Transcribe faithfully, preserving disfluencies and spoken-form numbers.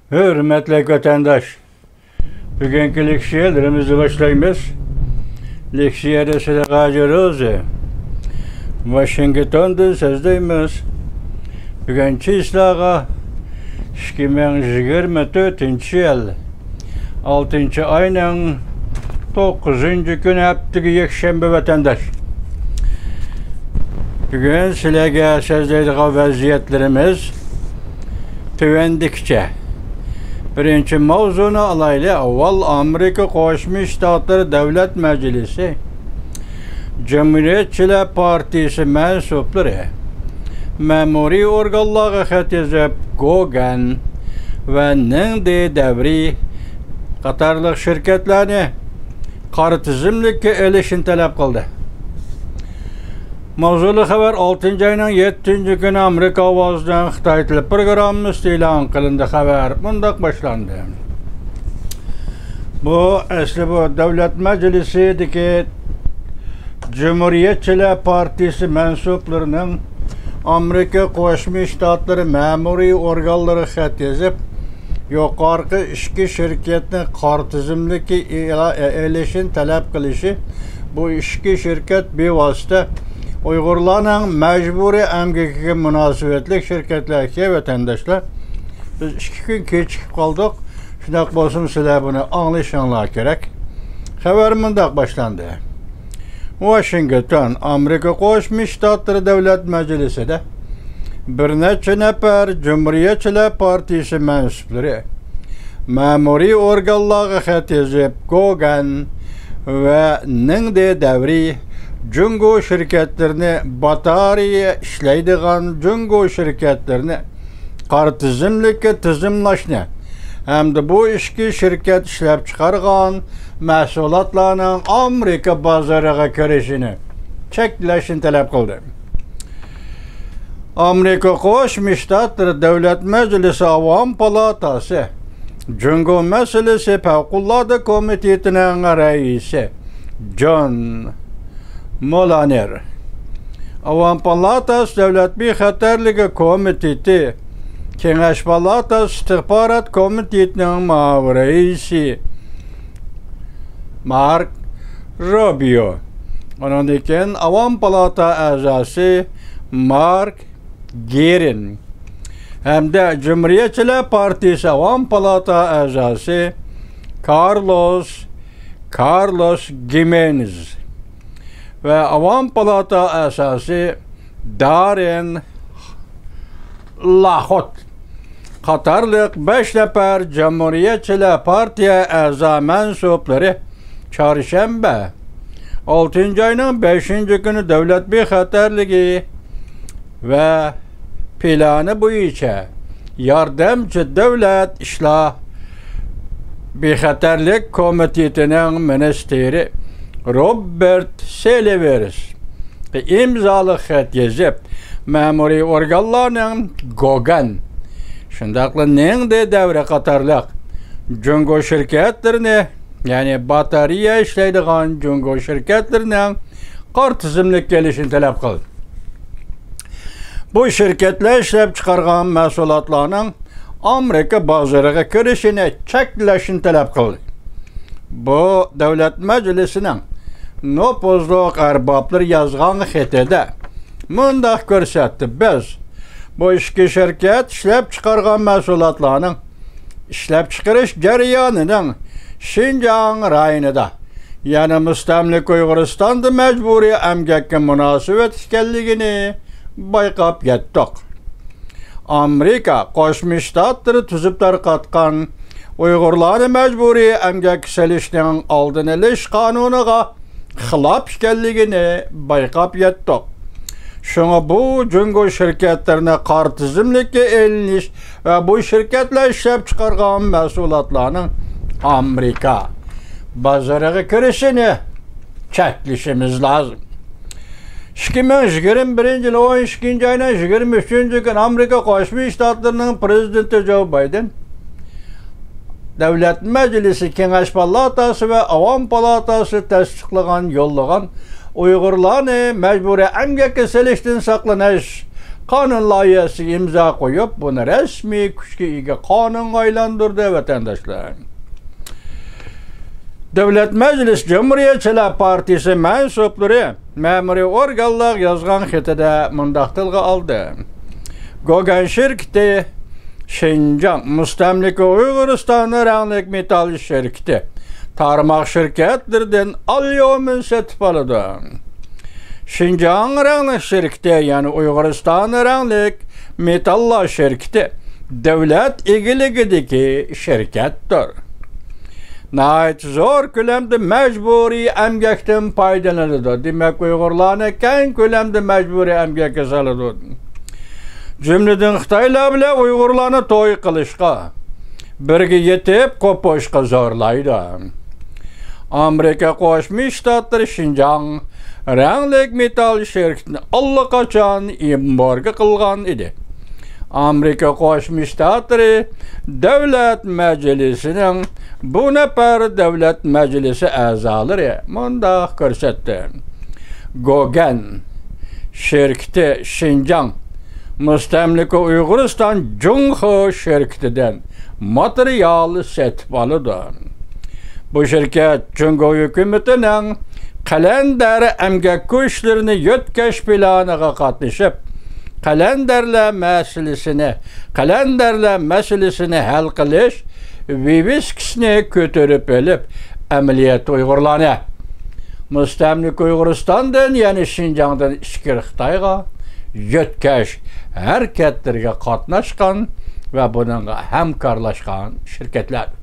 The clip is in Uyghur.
ھۆرمەتلىك ۋەتەنداش، بۈگۈنكى لېكسىيەلىرىمىزنى باشلايمىز. لېكسىيەدە سىلەرگە ھاجى روزى ۋاشىنگتوندىن سۆزلەيمىز. بۈگۈن چىسلاغا ئىككى مىڭ يىگىرمە تۆتىنچى يىل، ئالتىنچى ئاينىڭ توققۇزىنچى كۈنى، ھەپتىگە يەكشەنبە، ۋەتەنداش. بۈگۈن سىلەرگە سۆزلەيدىغان ۋەزىيەتلىرىمىز تۆۋەندىكىچە. بىرىنچى ماۋزۇنى ئالايلى. ئاۋۋال ئامېرىكا قوشما شتاتلىرى دۆلەت مەجلىسى جۇمھۇرىيەتچىلەر پارتىيىسى مەنسۇپلىرى مەمۇرىي ئورگانلارغا خەت يېزىپ، گوگەن ۋە نىڭدې دەۋرى قاتارلىق شىركەتلەرنى قارا تىزىملىككە ئېلىشنى تەلەپ قىلدى. ماۋزۇلۇق خەۋەر ئالتىنچى ئاينىڭ يەتتىنچى كۈنى ئامېرىكا ئاۋازىنىڭ خىتاي تىلى پروگراممىسىدا ئېلان قىلىندى. خەۋەر مۇنداق باشلاندى. بۇ ئەسلى بۇ دۆلەت مەجلىسىدىكى جۇمھۇرىيەتچىلەر پارتىيىسى مەنسۇپلىرىنىڭ ئامېرىكا قوشما شتاتلىرى مەمۇرىي ئورگانلىرىغا خەت يېزىپ، يۇقىرىقى ئىككى شىركەتنى قارا تىزىملىككە ئېلا-، ئېلىشنى تەلەپ قىلىشى، بۇ ئىككى شىركەت بىۋاسىتە ئۇيغۇرلارنىڭ مەجبۇرىي ئەمگىكىگە مۇناسىۋەتلىك شىركەتلەركەن، ۋەتەنداشلار. بىز ئىككى كۈن كېچىكىپ قالدۇق. شۇنداق بولسىمۇ سىلەر بۇنى ئاڭلىشىڭلار كېرەك. خەۋەر مۇنداق باشلاندى. ۋاشىنگتون، ئامېرىكا قوشما شتاتلىرى دۆلەت مەجلىسىدە بىر نەچچە نەپەر جۇمھۇرىيەتچىلەر پارتىيىسى مەنسۇپلىرى مەمۇرىي ئورگانلارغا خەت يېزىپ، گوگەن ۋە نىڭدې دەۋرى جۇڭگو شىركەتلىرىنى، باتارېيە ئىشلەيدىغان جۇڭگو شىركەتلىرىنى قارا تىزىملىككە تىزىملاشنى ھەمدە بۇ ئىككى شىركەت ئىشلەپچىقارغان مەھسۇلاتلارنىڭ ئامېرىكا بازىرىغا كىرىشىنى چەكلەشنى تەلەپ قىلدى. ئامېرىكا قوشما شتاتلىرى دۆلەت مەجلىسى ئاۋام پالاتاسى جۇڭگو مەسىلىسى پەۋقۇلئاددە كومىتېتىنىڭ رەئىسى جون مولانېر، ئاۋام پالاتاسى دۆلەت بىخەتەرلىكى كومىتېتى كېڭەش پالاتاسى ئىستىخبارات كومىتېتىنىڭ مۇئاۋىن رەئىسى مارك روبىيو، ئۇنىڭدىن كېيىن ئاۋام پالاتا ئەزاسى مارك گېرىن ھەمدە جۇمھۇرىيەتچىلەر پارتىيىسى ئاۋام پالاتا ئەزاسى كارلوس، كارلوس گىمېنېز ۋە ئاۋام پالاتا ئەزاسى داررېن لاخوت قاتارلىق بەش نەپەر جۇمھۇرىيەتچىلەر پارتىيە ئەزا مەنسۇپلىرى چارشەنبە، ئالتىنچى ئاينىڭ بەشىنچى كۈنى دۆلەت بىخەتەرلىكى ۋە پىلانى بويىچە ياردەمچى دۆلەت ئىشلار بىخەتەرلىك كومىتېتىنىڭ مىنىستىرى روبېرت سېلىۋېرس ئىمزالىق خەت يېزىپ، مەمۇرىي ئورگانلارنىڭ گوگەن، شۇنداقلا نىڭدې دەۋرى قاتارلىق جۇڭگو شىركەتلىرىنى، يەنى باتارېيە ئىشلەيدىغان جۇڭگو شىركەتلىرىنىڭ قارا تىزىملىككە ئېلىشىنى تەلەپ قىلدى. بۇ شىركەتلەر ئىشلەپچىقارغان مەھسۇلاتلارنىڭ ئامېرىكا بازىرىغا كىرىشىنى چەكلەشنى تەلەپ قىلدى. بۇ دۆلەت مەجلىسىنىڭ نوپۇزلۇق ئەربابلىرى يازغان خېتىدە مۇنداق كۆرسەتتى: بىز بۇ ئىككى شىركەت ئىشلەپچىقارغان مەھسۇلاتلارنىڭ ئىشلەپچىقىرىش جەريانىنىڭ شىنجاڭ رايونىدا، يەنى مۇستەملىكە ئۇيغۇرىستاندا مەجبۇرىي ئەمگەككە مۇناسىۋەتلىك ئىكەنلىكىنى بايقاپ يەتتۇق. ئامېرىكا قوشما شتاتلىرى تۈزۈپ تارقاتقان ئۇيغۇرلارنى مەجبۇرىي ئەمگەككە سېلىشنىڭ ئالدىنى ئېلىش قانۇنىغا خىلاپ ئىكەنلىكىنى بايقاپ يەتتۇق. شۇڭا بۇ جۇڭگو شىركەتلىرىنى قارا تىزىملىككە ئېلىش ۋە بۇ شىركەتلەر ئىشلەپچىقارغان مەھسۇلاتلارنىڭ ئامېرىكا بازىرىغا كىرىشىنى چەكلىشىمىز لازىم. ئىككى مىڭ يىگىرمە بىرىنچى يىل ئون ئىككىنچى ئاينىڭ يىگىرمە ئۈچىنچى كۈنى ئامېرىكا قوشما شتاتلىرىنىڭ پرېزىدېنتى جو بايدېن دۆلەت مەجلىسى، كېڭەش پالاتاسى ۋە ئاۋام پالاتاسى تەستىقلىغان، يوللىغان ئۇيغۇرلارنى مەجبۇرىي ئەمگەككە سېلىشتىن ساقلىنىش قانۇن لايىھەسىگە ئىمزا قويۇپ، بۇنى رەسمىي كۈچكە ئىگە قانۇنغا ئايلاندۇردى، ۋەتەنداشلار. دۆلەت مەجلىسى جۇمھۇرىيەتچىلەر پارتىيىسى مەنسۇپلىرى مەمۇرىي ئورگانلارغا يازغان خېتىدە مۇنداق تىلغا ئالدى: گوگەن شىركىتى شىنجاڭ مۇستەملىكە ئۇيغۇرىستان رەڭلىك مېتال شىركىتى تارماق شىركەتلىرىدىن ئاليۇمىن سېتىپ ئالىدۇ. شىنجاڭ رەڭلىك شىركىتى، يەنى ئۇيغۇرىستان رەڭلىك مېتاللار شىركىتى، دۆلەت ئىگىلىكىدىكى شىركەتتۇر. ناھايىتى زور كۆلەمدە مەجبۇرىي ئەمگەكتىن پايدىلىنىدۇ. دېمەك، ئۇيغۇرلارنى كەڭ كۆلەمدە مەجبۇرىي ئەمگەككە سالىدۇ. جۈملىدىن خىتايلار بىلەن ئۇيغۇرلارنى توي قىلىشقا، بىرگە يېتىپ قوپۇشقا زورلايدۇ. ئامېرىكا قوشما شتاتلىرى شىنجاڭ رەڭلىك مېتال شىركىتىنى ئاللىقاچان ئېمبارگو قىلغان ئىدى. ئامېرىكا قوشما شتاتلىرى دۆلەت مەجلىسىنىڭ بۇ نەپەر دۆلەت مەجلىسى ئەزالىرى مۇنداق كۆرسەتتى: گوگەن شىركىتى شىنجاڭ مۇستەملىكە ئۇيغۇرىستان جۇڭخې شىركىتىدىن ماتېرىيال سېتىپ ئالىدۇ. بۇ شىركەت جۇڭگو ھۆكۈمىتىنىڭ قەلەندەر ئەمگەك كۈچلىرىنى يۆتكەش پىلانىغا قاتنىشىپ، قەلەندەرلەر مەسىلىسىنى، قەلەندەرلەر مەسىلىسىنى ھەل قىلىش ۋىۋىسكىسىنى كۆتۈرۈپ ئېلىپ، ئەمەلىيەتتە ئۇيغۇرلارنى مۇستەملىكە ئۇيغۇرىستاندىن، يەنى شىنجاڭدىن ئىچكىرى خىتايغا يۆتكەش ھەرىكەتلىرىگە قاتناشقان ۋە بۇنىڭغا ھەمكارلاشقان شىركەتلەر.